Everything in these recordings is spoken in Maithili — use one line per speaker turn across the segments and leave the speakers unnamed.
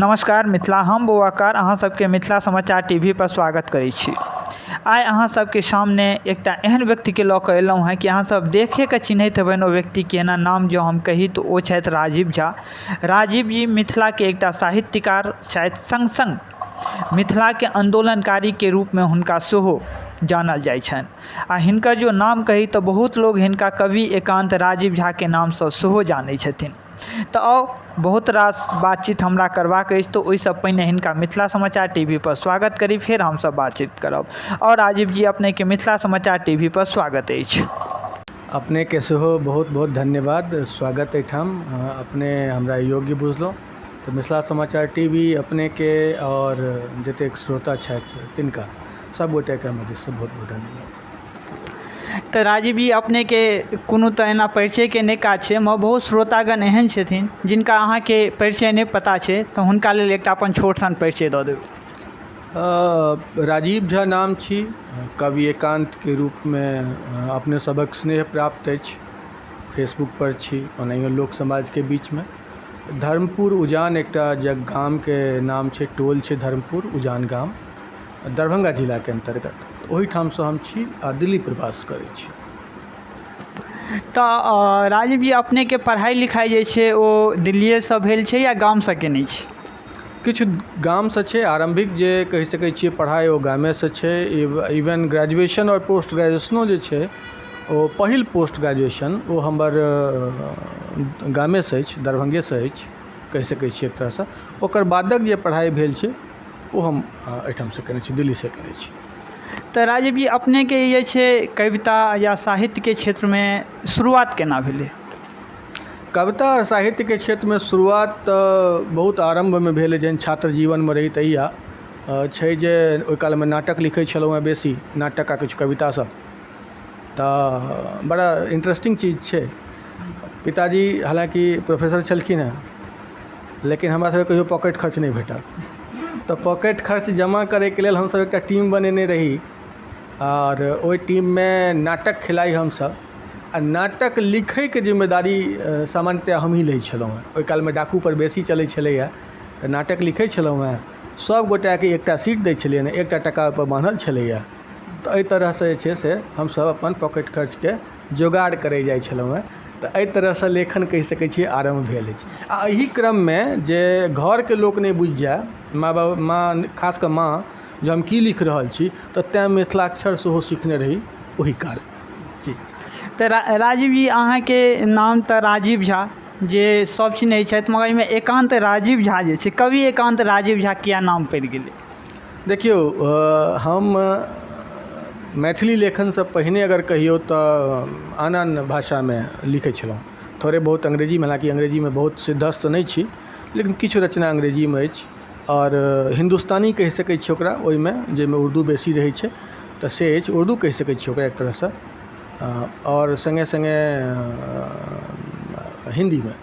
नमस्कार मिथिला, हम बौआकार अहाँ सबके मिथिला समाचार टीवी पर स्वागत करै छी। आइ अहाँ सबके सामने एकटा एहन व्यक्तिके लऽ कऽ एलहुँ हेँ कि अहाँ सब देखेके चिन्हैत हेबनि ओ व्यक्ति केना नाम जँ हम कही तऽ ओ छथि राजीव झा। राजीव जी मिथिलाके एकटा साहित्यकार छथि, सङ्ग सङ्ग मिथिलाके आन्दोलनकारीके रूपमे हुनका सेहो जानल जाइ छनि। आ हिनकर जो नाम कही तऽ बहुत लोग हिनका कवि एकान्त राजीव झाके नामसँ सेहो जानै छथिन। तऽ आउ बहुत रास बातचीत हमरा करबाक अछि तऽ ओहिसँ पहिने हिनका मिथिला समाचार टी वी पर स्वागत करी, फेर हमसब बातचीत करब। आओर राजीव जी, अपनेके मिथिला समाचार टी वी पर स्वागत अछि।
अपनेके सेहो बहुत बहुत धन्यवाद, स्वागत एहिठाम। अपने हमरा योग्य बुझलहुँ तऽ मिथिला समाचार टी वी अपनेके आओर जतेक श्रोता छथि तिनका सब गोटेके हमर दिससँ बहुत बहुत धन्यवाद।
तऽ राजीव जी, अपनेके कोनो तऽ एना परिचयके नहि काज छै, मगर बहुत श्रोतागण एहन छथिन जिनका अहाँके परिचय नहि पता छै, तऽ हुनका लेल एकटा अपन छोट सन परिचय दऽ देबै।
राजीव झा नाम छी, कवि एकान्तके रूपमे अपने सभक स्नेह प्राप्त अछि। फेसबुकपर छी, ओनाहियो लोक समाजके बीचमे। धर्मपुर उजान एकटा गामके नाम छै, टोल छै धर्मपुर उजान गाम, दरभंगा जिलाके अन्तर्गत, ओहिठामसँ हम छी आ दिल्ली प्रवास करै छी।
तऽ राजीव जी, अपनेके पढ़ाइ लिखाइ जे छै ओ दिल्लिएसँ भेल छै या गामसँ केने छी?
किछु गामसँ छै, आरम्भिक जे कहि सकै छियै पढ़ाइ ओ गामेसँ छै। इवन ग्रेजुएशन आओर पोस्ट ग्रेजुएशनो जे छै ओ पहिल पोस्ट ग्रेजुएशन ओ हमर गामेसँ अछि, दरभंगेसँ अछि कहि सकै छियै एक तरहसँ। ओकर बादक जे पढ़ाइ भेल छै ओ हम एहिठामसँ केने छी, दिल्लीसँ केने छी।
तऽ राजीव जी, अपनेके जे छै कविता या साहित्यके क्षेत्रमे शुरुआत केना भेलै?
कविता आओर साहित्यके क्षेत्रमे शुरुआत तऽ बहुत आरम्भमे भेल, जहन छात्र जीवनमे रही तहिया छै जे ओहि कालमे नाटक लिखै छलहुँ हेँ बेसी, नाटक आ किछु कविता सब। तऽ बड़ा इंट्रेस्टिंग चीज छै। पिताजी हालाँकि प्रोफेसर छलखिन हेँ, लेकिन हमरा सबके कहियो पॉकेट खर्च नहि भेटल। तऽ पॉकेट खर्च जमा करैके लेल हमसब एकटा टीम बनेने रही आओर ओहि टीममे नाटक खेलाइ हमसब आ नाटक लिखैके जिम्मेदारी सामान्यतया हमहीँ लै छलहुँ हेँ। ओहि कालमे डाकूपर बेसी चलै छलैए तऽ नाटक लिखै छलहुँ हेँ। सब गोटाके एकटा सीट दै छलियनि, एकटा टका ओहिपर बान्हल छलैए। तऽ एहि तरहसँ जे छै से हमसब अपन पॉकेट खर्चके जोगाड़ करै जाइ छलहुँ हेँ। तऽ एहि तरहसँ लेखन कहि सकै छियै आरम्भ भेल अछि। आ एहि क्रममे जे घरके लोक नहि बुझि जाए, माँ बाबू, माँ, खास कऽ माँ, जे हम की लिख रहल छी, तऽ तैँ मिथिलाक्षर सेहो सिखने रही ओहि काल जी।
तऽ राजीव जी, अहाँके नाम तऽ राजीव झा जे सब चिन्है छथि, मगर एहिमे एकान्त राजीव झा जे छै, कवि एकान्त राजीव झा किया नाम पड़ि गेलै?
देखियौ, हम मैथिली लेखनसँ पहिने अगर कहियौ तऽ आन आन भाषामे लिखै छलहुँ, थोड़े बहुत अंग्रेजीमे, हालाँकि अंग्रेजीमे बहुत सिद्धस्त नहि छी, लेकिन किछु रचना अंग्रेजीमे अछि आओर हिन्दुस्तानी कहि सकै छियै ओकरा, ओहिमे जाहिमे उर्दू बेसी रहै छै तऽ से अछि, उर्दू कहि सकै छियै ओकरा एक तरहसँ। आओर सङ्गे सङ्गे हिन्दीमे।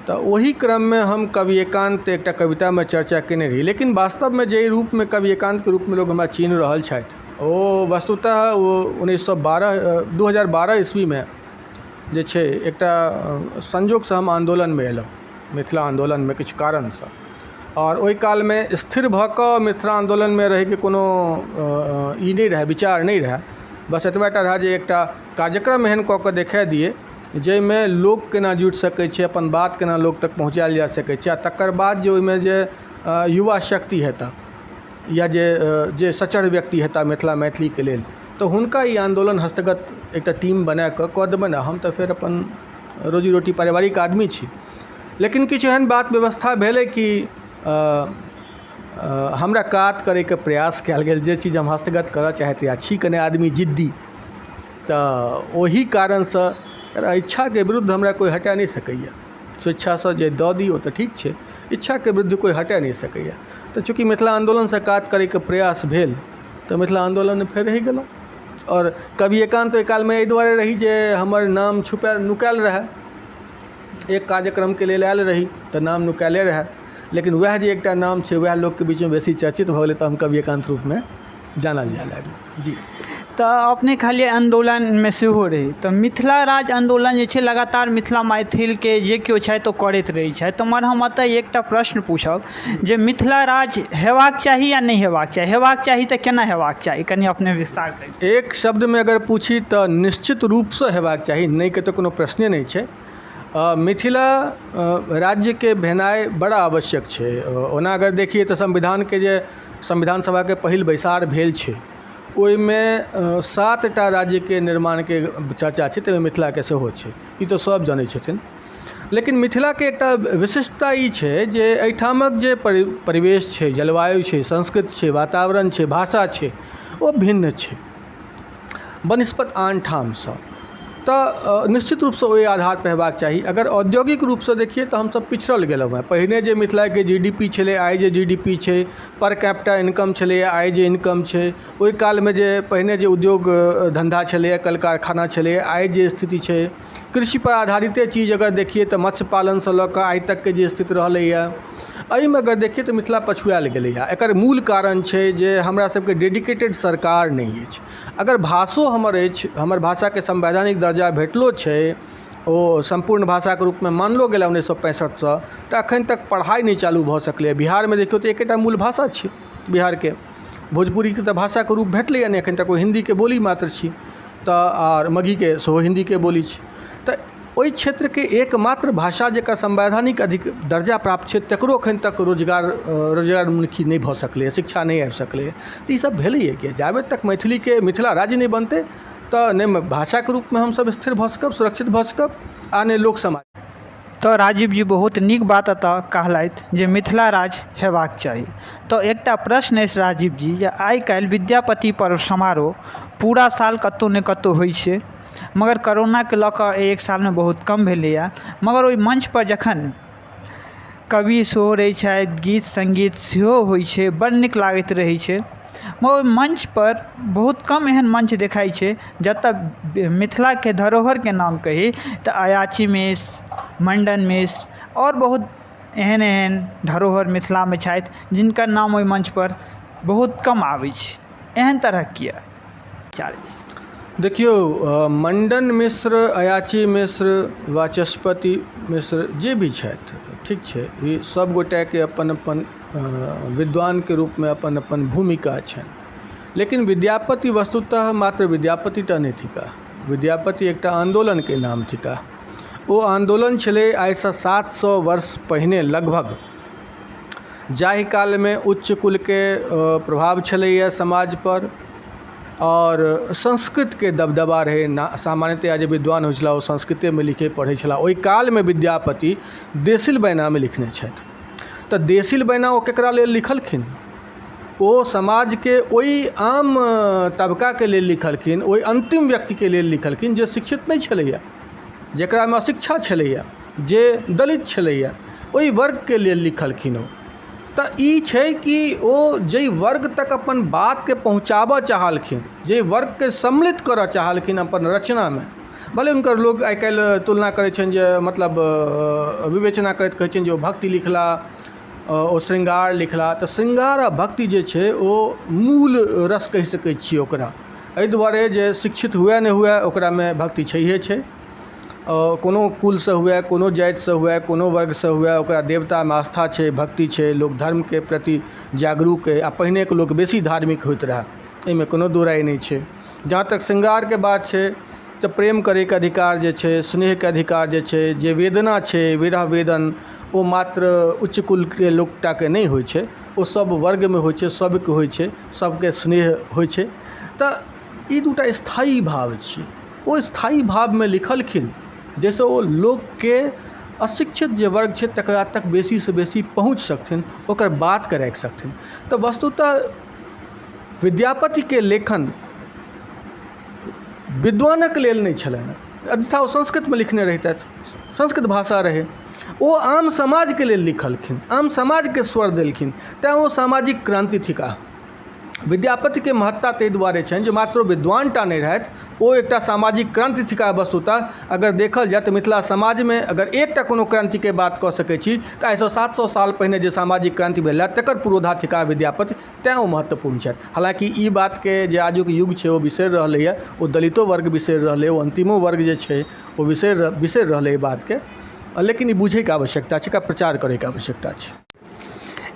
तऽ ओहि क्रममे हम कवि एकान्त एकटा कवितामे चर्चा केने रही, लेकिन वास्तवमे जाहि रूपमे कवि एकान्तके रूपमे लोक हमरा चिन्ह रहल छथि ओ वस्तुतः ओ 1912, 2012 ईस्वीमे जे छै एकटा संयोगसँ हम आन्दोलनमे एलहुँ, मिथिला आन्दोलनमे किछु कारणसँ। आओर ओहि कालमे स्थिर भऽ कऽ मिथिला आन्दोलनमे रहैके कोनो ई नहि रहए, विचार नहि रहए, बस एतबे टा रहए जे एकटा कार्यक्रम एहन कऽ कऽ देखा दियै जाहिमे लोक केना जुटि सकै छै, अपन बात केना लोक तक पहुँचायल जा सकै छै। आ तकर बाद जे ओहिमे जे युवा शक्ति हेता या जे सचर व्यक्ति हेता मिथिला मैथिलीके लेल, तऽ हुनका ई आन्दोलन हस्तगत एकटा टीम बनाकऽ कऽ देबनि। हम तऽ फेर अपन रोजी रोटी पारिवारिक आदमी छी, लेकिन किछु एहन बात व्यवस्था भेलै कि हमरा कात करैके प्रयास कयल गेल, जे चीज हम हस्तगत करऽ चाहैत रही। आ छी कने आदमी जिद्दी, तऽ ओहि कारणसँ इच्छाके विरुद्ध हमरा कोइ हटा नहि सकैए। स्वेच्छासँ जे दऽ दी ओ तऽ ठीक छै, इच्छाके विरुद्ध कोइ हटा नहि सकैए। तऽ चूँकि मिथिला आन्दोलनसँ कात करैके प्रयास भेल तऽ मिथिला आन्दोलनमे फेर रहि गेलहुँ। आओर कवि एकान्त ओहि कालमे एहि दुआरे रही जे हमर नाम छुपायल नुकायल रहए, एक कार्यक्रमके लेल आयल रही तऽ नाम नुकायले रहए, लेकिन वएह जे एकटा नाम छै वएह लोकके बीचमे बेसी चर्चित भऽ गेलै, तऽ हम कवि एकान्त रूपमे जानल जाय लागलै जी।
तऽ अपने कहलियै आन्दोलनमे सेहो रही, तऽ मिथिला राज्य आन्दोलन जे छै लगातार मिथिला मैथिलके जे केओ छथि ओ करैत रहै छथि। तऽ मगर हम एतऽ एकटा प्रश्न पूछब जे मिथिला राज्य हेबाक चाही या नहि हेबाक चाही? हेबाक चाही तऽ केना हेबाक चाही? कनि अपने विस्तार करी।
एक शब्दमे अगर पूछी तऽ निश्चित रूपसँ हेबाक चाही, नहिके तऽ कोनो प्रश्ने नहि छै। मिथिला राज्यके भेनाइ बड़ा आवश्यक छै। ओना अगर देखिए तऽ संविधानके जे संविधान सभाके पहिल बैसार भेल छै ओहिमे 7टा राज्यके निर्माणके चर्चा छै, ताहिमे मिथिलाके सेहो छै, ई तऽ सब जनै छथिन। लेकिन मिथिलाके एकटा विशिष्टता ई छै जे एहिठामक जे परिवेश छै, जलवायु छै, संस्कृति छै, वातावरण छै, भाषा छै, ओ भिन्न छै बनिस्पत आन ठामसँ। तऽ निश्चित रूपसँ ओहि आधारपर हेबाक चाही। अगर औद्योगिक रूपसँ देखिए तऽ हमसब पिछड़ल गेलहुँ हेँ। पहिने जे मिथिलाके जी डी पी छलै, आइ जे जी डी पी छै, पर कैपिटा इनकम छलैए, आइ जे इनकम छै, ओहि कालमे जे पहिने जे उद्योग धन्धा छलैए, कल कारखाना छलैए, आइ जे स्थिति छै, कृषिपर आधारिते चीज अगर देखिए तऽ मत्स्य पालनसँ लऽ कऽ आइ तकके जे स्थिति रहलैए, एहिमे अगर देखिए तऽ मिथिला पछुआएल गेलैए। एकर मूल कारण छै जे हमरा सबके डेडिकेटेड सरकार नहि अछि। अगर भाषो हमर अछि, हमर भाषाके संवैधानिक दर्जा भेटलो छै, ओ सम्पूर्ण भाषाके रूपमे मानलो गेल 1965सँ, तऽ एखन तक पढ़ाइ नहि चालू भऽ सकलैए। बिहारमे देखियौ तऽ एकेटा मूल भाषा छै बिहारके, भोजपुरीके तऽ भाषाके रूप भेटलैए नहि एखन तक, ओ हिन्दीके बोली मात्र छी, तऽ आर मगहीके सेहो हिन्दीके बोली छै। तऽ ओहि क्षेत्रके एकमात्र भाषा जकर संवैधानिक अधिक दर्जा प्राप्त छै तकरो एखन तक रोजगारोन्मुखी नहि भऽ सकलैए, शिक्षा नहि आबि सकलैए। तऽ ईसब भेलैए कि जाबे तक मैथिलीके मिथिला राज्य नहि बनतै तऽ नहि भाषाके रूपमे हमसब स्थिर भऽ सकब, सुरक्षित भऽ सकब, आ नहि लोक समाज।
तऽ राजीव जी बहुत नीक बात एतऽ कहलथि जे मिथिला राज्य हेबाक चाही। तऽ एकटा प्रश्न अछि राजीव जी जे आइ काल्हि विद्यापति पर्व समारोह पूरा साल कतहु ने कतहु होइ छै, मगर कोरोनाके लऽ कऽ एक सालमे बहुत कम भेलैए। मगर ओहि मंचपर जखन कवि सेहो रहै छथि, गीत सङ्गीत सेहो होइ छै, बड़ नीक लागैत रहै छै। मगर ओहि मंचपर बहुत कम एहन मंच देखाइ छै जतऽ मिथिलाके धरोहरके नाम कही तऽ अयाची मिश्र, मण्डन मिश्र आओर बहुत एहन एहन धरोहर मिथिलामे छथि जिनकर नाम ओहि मंचपर बहुत कम आबै छै। एहन तरहक किया?
देखियौ, मण्डन मिश्र, अयाची मिश्र, वाचस्पति मिश्र जे भी छथि, ठीक छै, ई सब गोटाके अपन अपन विद्वानके रूपमे अपन अपन भूमिका छनि। लेकिन विद्यापति वस्तुतः मात्र विद्यापति टा नहि थिकाह, विद्यापति एकटा आन्दोलनके नाम थिकाह। ओ आन्दोलन छलै आइसँ 700 वर्ष पहिने लगभग, जाहि कालमे उच्च कुलके प्रभाव छलैए समाजपर आओर संस्कृतके दबदबा रहै। सामान्यतया जे विद्वान होइ छलाह ओ संस्कृतेमे लिखै पढ़ै छलाह। ओहि कालमे विद्यापति देसिल बैनामे लिखने छथि। तऽ देसिल बैना ओ ककरा लेल लिखलखिन? ओ समाजके ओहि आम तबकाके लेल लिखलखिन, ओहि अन्तिम व्यक्तिके लेल लिखलखिन जे शिक्षित नहि छलैए, जकरामे अशिक्षा छलैए, जे दलित छलैए, ओहि वर्गके लेल लिखलखिन ओ। तऽ ई छै कि ओ जाहि वर्ग तक अपन बातके पहुँचाबऽ चाहलखिन, जाहि वर्गके सम्मिलित करऽ चाहलखिन अपन रचनामे, भले हुनकर लोक आइ काल्हि तुलना करै छनि जे मतलब विवेचना करैत कहै छनि जे ओ भक्ति लिखला, ओ श्रृंगार लिखला। तऽ श्रृंगार आ भक्ति जे छै ओ मूल रस कहि सकै छियै ओकरा, एहि दुआरे जे शिक्षित हुए नहि हुए ओकरामे भक्ति छैहे छै। कोनो कुलसँ हुए, कोनो जातिसँ हुए, कोनो वर्गसँ हुए, ओकरा देवतामे आस्था छै, भक्ति छै, लोक धर्मके प्रति जागरूक अइ। आ पहिनेके लोक बेसी धार्मिक होइत रहए, एहिमे कोनो दू राय नहि छै। जहाँ तक श्रृंगारके बात छै तऽ प्रेम करैके अधिकार जे छै, स्नेहके अधिकार जे छै, जे वेदना छै, विरह वेदन, ओ मात्र उच्च कुलके लोकटाके नहि होइ छै, ओ सब वर्गमे होइ छै, सबके होइ छै, सबके स्नेह होइ छै। तऽ ई दूटा स्थायी भाव छियै, ओ स्थायी भावमे लिखलखिन जाहिसँ ओ लोकके अशिक्षित जे वर्ग छै तकरा तक बेसीसँ बेसी पहुँच सकथिन, ओकर बातके राखि सकथिन। तऽ वस्तुतः विद्यापतिके लेखन विद्वानक लेल नहि छलनि, अन्यथा ओ संस्कृतमे लिखने रहितथि, संस्कृत भाषा रहै। ओ आम समाजके लेल लिखलखिन, आम समाजके स्वर देलखिन, तैँ ओ सामाजिक क्रान्ति थिकाह। विद्यापतिके महत्ता ताहि दुआरे छनि जे मात्र ओ विद्वान टा नहि रहथि, ओ एकटा सामाजिक क्रान्ति थिकाह। वस्तुतः अगर देखल जाय तऽ मिथिला समाजमे अगर एकटा कोनो क्रान्तिके बात कऽ सकै छी तऽ आइसँ 700 साल पहिने जे सामाजिक क्रान्ति भेल रहए तकर पुरोधा थिकाह विद्यापति, तैँ ओ महत्वपूर्ण छथि। हालाँकि ई बातके जे आजुक युग छै ओ बिसरि रहलैए, ओ दलितो वर्ग बिसरि रहलै, ओ अन्तिमो वर्ग जे छै ओ बिसरि बिसरि रहलै एहि बातके, लेकिन ई बुझैके आवश्यकता छै, एकर प्रचार करैके आवश्यकता छै।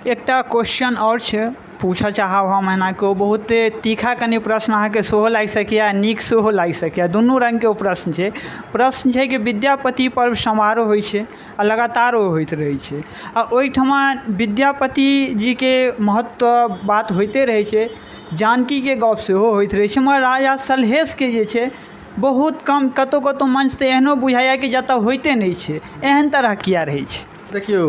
एकटा क्वेश्चन आओर छै पूछऽ चाहब हम एनाके, ओ बहुते तीखा कनि प्रश्न अहाँके सेहो लागि सकैए आ नीक सेहो लागि सकैए, दुनू रङ्गके ओ प्रश्न छै। प्रश्न छै कि विद्यापति पर्व समारोह होइ छै आ लगातार ओ होइत रहै छै आ ओहिठमा विद्यापति जीके महत्व बात होइते रहै छै, जानकीके गप सेहो होइत रहै छै, मगर राजा सलहेशके जे छै बहुत कम, कतहु कतहु मंच तऽ एहनो बुझाइए कि जतऽ होइते नहि छै, एहन तरह किया रहै छै?
देखियौ,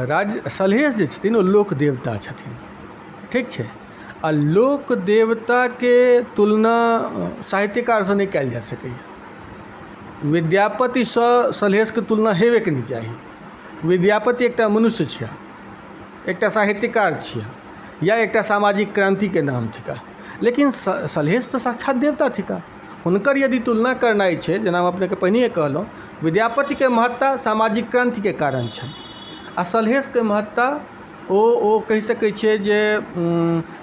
राज सलहेश जे छथिन ओ लोक देवता छथिन, ठीक छै। आ लोक देवताके तुलना साहित्यकारसँ नहि कयल जा सकैए। विद्यापतिसँ सलहेशके तुलना हेबेके नहि चाही। विद्यापति एकटा मनुष्य छिया, एकटा साहित्यकार छिया, या एकटा सामाजिक क्रान्तिके नाम थिका, लेकिन सलहेश तऽ साक्षात देवता थिका। हुनकर यदि तुलना करनाइ छै, जेना हम अपनेके पहिनहिए कहलहुँ, विद्यापतिके महत्ता सामाजिक क्रान्तिके कारण छनि आ सलहेशके महत्ता ओ ओ कहि सकै छियै जे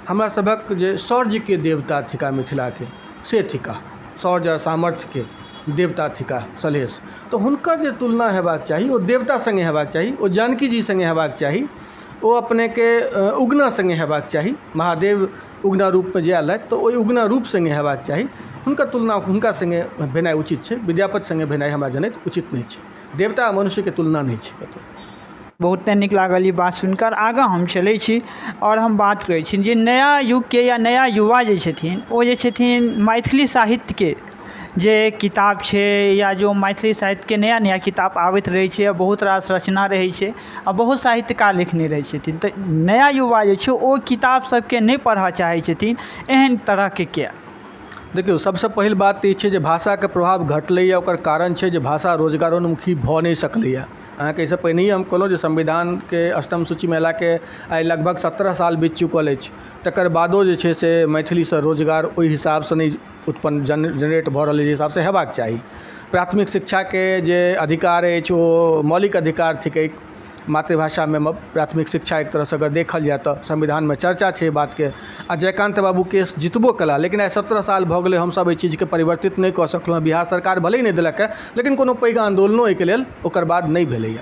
हमरा सभक जे शौर्यके देवता थिका मिथिलाके, से थिका, शौर्य आ सामर्थ्यके देवता थिका सलहेश। तऽ हुनकर जे तुलना हेबाक चाही ओ देवता सङ्गे हेबाक चाही, ओ जानकी जी सङ्गे हेबाक चाही, ओ अपनेके उगना सङ्गे हेबाक चाही। महादेव उगना रूपमे जे आयल रहथि तऽ ओहि उगना रूप सङ्गे हेबाक चाही। हुनकर तुलना हुनका सङ्गे भेनाइ उचित छै, विद्यापति सङ्गे भेनाइ हमरा जनैत उचित नहि छै। देवता आ मनुष्यके तुलना नहि छै कतहु।
बहुते नीक लागल ई बात सुनिकऽ। आगाँ हम चलै छी आओर हम बात करै छी जे नया युगके या नया युवा जे छथिन ओ जे छथिन मैथिली साहित्यके जे किताब छै या जो मैथिली साहित्यके नया नया किताब आबैत रहै छै, बहुत रास रचना रहै छै आ बहुत साहित्यकार लिखने रहै छथिन, तऽ नया युवा जे छै ओ किताब सबके नहि पढ़ऽ चाहै छथिन, एहन तरहके किया?
देखियौ, सबसँ पहिल बात तऽ ई छै जे भाषाके प्रभाव घटलैए, ओकर कारण छै जे भाषा रोजगारोन्मुखी भऽ नहि सकलैए। अहाँके एहिसँ पहिनहिए हम कहलहुँ जे संविधानके अष्टम सूचीमे अयलाके आइ लगभग 17 साल बीत चुकल अछि, तकर बादो जे छै से मैथिलीसँ रोजगार ओहि हिसाबसँ नहि उत्पन्न जेनरेट भऽ रहल अइ जाहि हिसाबसँ हेबाक चाही। प्राथमिक शिक्षाके जे अधिकार अछि ओ मौलिक अधिकार थिकै। मातृभाषामे प्राथमिक शिक्षा एक तरहसँ अगर देखल जाय तऽ संविधानमे चर्चा छै एहि बातके। आ जयकान्त बाबू केस जितबो कयला, लेकिन आइ 17 साल भऽ गेलै, हमसभ एहि चीजके परिवर्तित नहि कऽ सकलहुँ। बिहार सरकार भले ही नहि देलक हँ, लेकिन कोनो पैघ आन्दोलनो एहिके लेल ओकर बाद नहि भेलैए।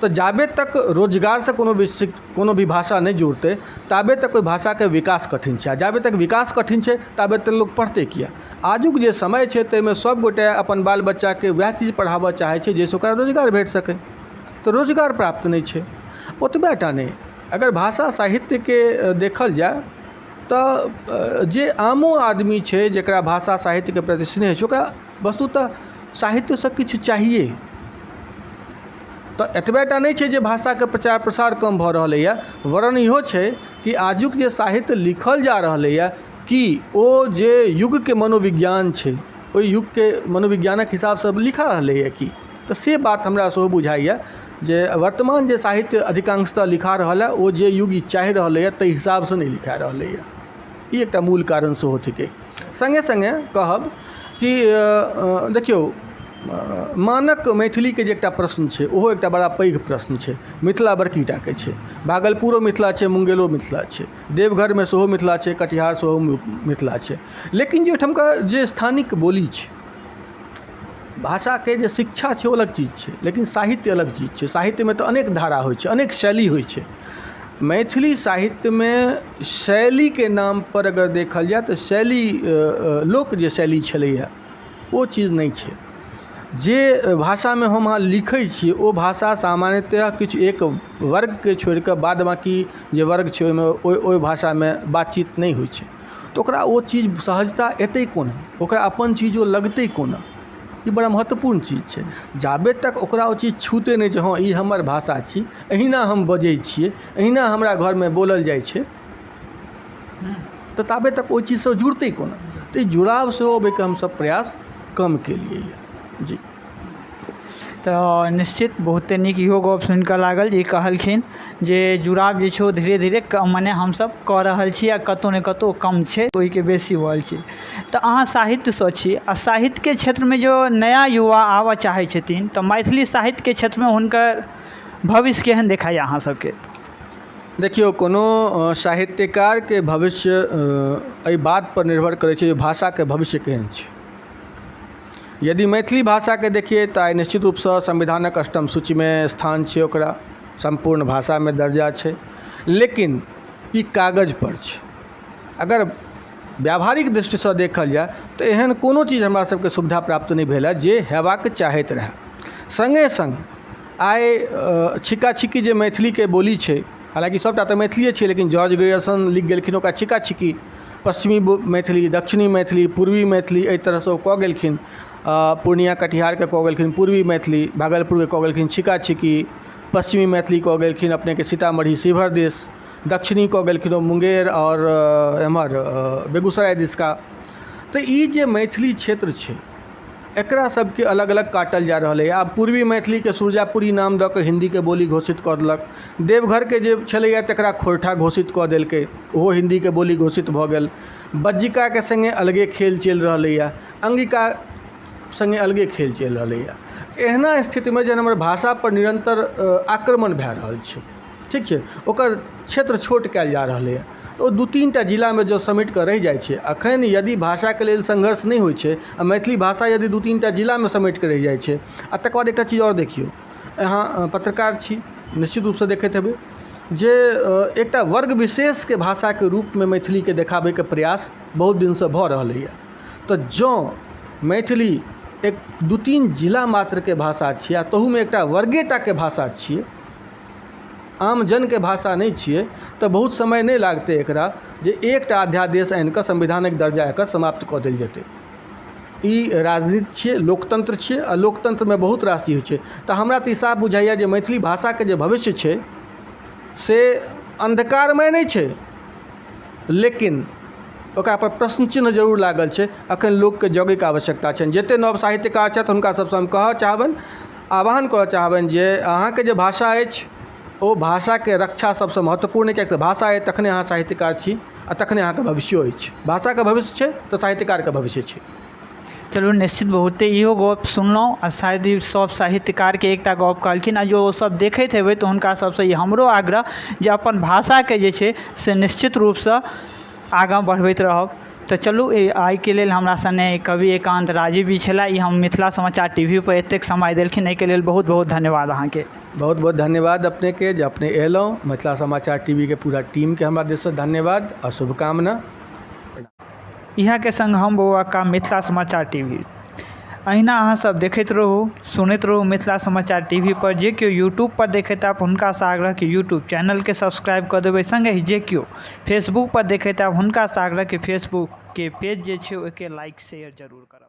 तऽ जाबे तक रोजगारसँ कोनो भी भाषा नहि जुड़तै ताबे तक ओहि भाषाके विकास कठिन छै, आ जाबे तक विकास कठिन छै ताबे तक लोक पढ़तै किया? आजुक जे समय छै ताहिमे सभगोटे अपन बाल बच्चाके वएह चीज पढ़ाबऽ चाहै छै जाहिसँ ओकरा रोजगार भेट सकै, तऽ रोजगार प्राप्त नहि छै। ओतबे टा नहि, अगर भाषा साहित्यके देखल जाय तऽ जे आमो आदमी छै जकरा भाषा साहित्यके प्रति स्नेह छै ओकरा वस्तुतः साहित्यसँ किछु चाहिए। तऽ एतबे टा नहि छै जे भाषाके प्रचार प्रसार कम भऽ रहलैए, वरन् इहो छै कि आजुक जे साहित्य लिखल जा रहलैए कि ओ जे युगके मनोविज्ञान छै ओहि युगके मनोविज्ञानक हिसाबसँ लिखा रहलैए कि? तऽ से बात हमरा सेहो बुझाइए जे वर्तमान जे साहित्य अधिकांशतः लिखा रहल हँ ओ जे युग ई चाहि रहलैए ताहि हिसाबसँ नहि लिखा रहलैए। ई एकटा मूल कारण सेहो थिकै। सङ्गे सङ्गे कहब कि देखियौ, मानक मैथिलीके जे एकटा प्रश्न छै ओहो एकटा बड़ा पैघ प्रश्न छै। मिथिला बड़की टाके छै, भागलपुरो मिथिला छै, मुंगेरो मिथिला छै, देवघरमे सेहो मिथिला छै, कटिहार सेहो मिथिला छै, लेकिन जे ओहिठामका जे स्थानिक बोली छै, भाषाके जे शिक्षा छै ओ अलग चीज छै, लेकिन साहित्य अलग चीज छै। साहित्यमे तऽ अनेक धारा होइ छै, अनेक शैली होइ छै। मैथिली साहित्यमे शैलीके नामपर अगर देखल जाय तऽ शैली लोक जे शैली छलैए ओ चीज नहि छै। जे भाषामे हम अहाँ लिखै छियै ओ भाषा सामान्यतया किछु एक वर्गके छोड़िकऽ बाद बाँकी जे वर्ग छै ओहिमे ओहि भाषामे बातचीत नहि होइ छै, तऽ ओकरा ओ चीज सहजता एतै कोना, ओकरा अपन चीज ओ लगतै कोना? ई बड़ा महत्वपूर्ण चीज छै। जाबे तक ओकरा ओ चीज छूतै नहि जे हँ ई हमर भाषा छी, एहिना हम बजै छियै, एहिना हमरा घरमे बोलल जाइ छै, तऽ ताबे तक ओहि चीजसँ जुड़तै कोना? तऽ ई जुड़ाव सेहो अबैके हमसब प्रयास कम केलियै यऽ। जी।
तऽ निश्चित बहुते नीक इहो गप सुनि कऽ लागल जे ई कहलखिन जे जुड़ाव जे छै ओ धीरे धीरे मने हमसब कऽ रहल छी आ कतौ ने कतौ कम छै, ओहिके बेसी भऽ रहल छै। तऽ अहाँ साहित्यसँ छी आ साहित्यके क्षेत्रमे जो नया युवा आबऽ चाहै छथिन तऽ मैथिली साहित्यके क्षेत्रमे हुनकर भविष्य केहन देखाइया अहाँ सबके?
देखियौ, कोनो साहित्यकारके भविष्य एहि बातपर निर्भर करै छै जे भाषाके भविष्य केहन छै। यदि मैथिली भाषाके देखियै तऽ आइ निश्चित रूपसँ संविधानक अष्टम सूचीमे स्थान छै, ओकरा सम्पूर्ण भाषामे दर्जा छै, लेकिन ई कागजपर छै। अगर व्यावहारिक दृष्टिसँ देखल जाय तऽ एहन कोनो चीज हमरा सबके सुविधा प्राप्त नहि भेल हँ जे हेबाक चाहैत रहए। सङ्गे सङ्ग आइ छिक्का छिक्की जे मैथिलीके बोली छै, हालाँकि सबटा तऽ मैथिलिए छै, लेकिन जॉर्ज ग्रियर्सन लिख गेलखिन ओकरा छिक्का छिक्की, पश्चिमी मैथिली, दक्षिणी मैथिली, पूर्वी मैथिली, एहि तरहसँ ओ कऽ गेलखिन। पूर्णिया कटिहारके कऽ गेलखिन पूर्वी मैथिली, भागलपुरके कऽ गेलखिन छिक्का छिक्की, पश्चिमी मैथिली कऽ गेलखिन अपनेके सीतामढ़ी शिवहर दिस, दक्षिणी कऽ गेलखिन ओ मुंगेर आओर एम्हर बेगूसराय दिसका। तऽ ई जे मैथिली क्षेत्र छै एकरा सबके अलग अलग काटल जा रहलैए। आब पूर्वी मैथिलीके सुरजापुरी नाम दऽ कऽ हिन्दीके बोली घोषित कऽ देलक, देवघरके जे छलैए तकरा खोरठा घोषित कऽ देलकै, ओहो हिन्दीके बोली घोषित भऽ गेल। बज्जिकाके सङ्गे अलगे खेल चलि रहलैए, अङ्गिका सङ्गे अलगे खेल चलि रहलैए। एहना स्थितिमे जहन हमर भाषापर निरन्तर आक्रमण भए रहल छै, ठीक छै, ओकर क्षेत्र छोट कयल जा रहलैए, तऽ ओ 2-3 टा जिलामे जँ समेट कऽ रहि जाइ छै। अखन यदि भाषाके लेल संघर्ष नहि होइ छै आ मैथिली भाषा यदि 2-3 टा जिलामे समेट कऽ रहि जाइ छै। आ तकर बाद एकटा चीज आओर देखियौ, अहाँ पत्रकार छी, निश्चित रूपसँ देखैत हेबै जे एकटा वर्ग विशेषके भाषाके रूपमे मैथिलीके देखाबैके प्रयास बहुत दिनसँ भऽ रहलैए। तऽ जँ मैथिली एक 2-3 जिला मात्रके भाषा छियै आ ताहूमे एकटा वर्गे टाके भाषा छियै, आम जनके भाषा नहि छियै, तऽ बहुत समय नहि लागतै एकरा जे एकटा अध्यादेश आनिकऽ संविधानक दर्जा एकर समाप्त कऽ देल जेतै। ई राजनीति छियै, लोकतन्त्र छियै, आ लोकतन्त्रमे बहुत रास चीज होइ छै। तऽ हमरा तऽ ई साफ बुझाइए जे मैथिली भाषाके जे भविष्य छै से अन्धकारमय नहि छै, लेकिन ओकरापर प्रश्न चिन्ह जरूर लागल छै। अखन लोकके जगैके आवश्यकता छनि। जतेक नव साहित्यकार छथि हुनका सबसँ हम कहऽ चाहबनि, आह्वान करऽ चाहबनि जे अहाँके जे भाषा अछि ओ भाषाके रक्षा सबसँ महत्वपूर्ण, किएक तऽ भाषा अछि तखने अहाँ साहित्यकार छी आ तखने अहाँके भविष्यो अछि। भाषाके भविष्य छै तऽ साहित्यकारके भविष्य छै।
चलू निश्चित बहुते इहो गप सुनलहुँ आ शायद ई सब साहित्यकारके एकटा गप कहलखिन आ जो ओ सब देखैत हेबै तऽ हुनका सबसँ ई हमरो आग्रह जे अपन भाषाके जे छै से निश्चित रूपसँ आगाँ बढ़बैत रहब। तऽ चलू आइके लेल हमरा सने कवि एकान्त राजीव जी छलाह। ई हम मिथिला समाचार टी वी पर एतेक समय देलखिन, एहिके लेल बहुत बहुत धन्यवाद अहाँके।
बहुत बहुत धन्यवाद अपनेके जे अपने अयलहुँ। मिथिला समाचार टी वी के पूरा टीमके हमरा दिससँ धन्यवाद आ शुभकामना।
इएहके संग हम बौआ का मिथिला समाचार टी वी। अहिना अहाँ सब देखैत रहू, सुनैत रहू मिथिला समाचार टी वी पर। जे केओ यूट्यूब पर देखैत आब हुनकासँ आग्रह कि यूट्यूब चैनलके सब्सक्राइब कऽ देबै, सङ्गहि जे केओ फेसबुक पर देखैत आब हुनकासँ आग्रह कि फेसबुकके पेज जे छै ओहिके लाइक शेयर जरूर करब।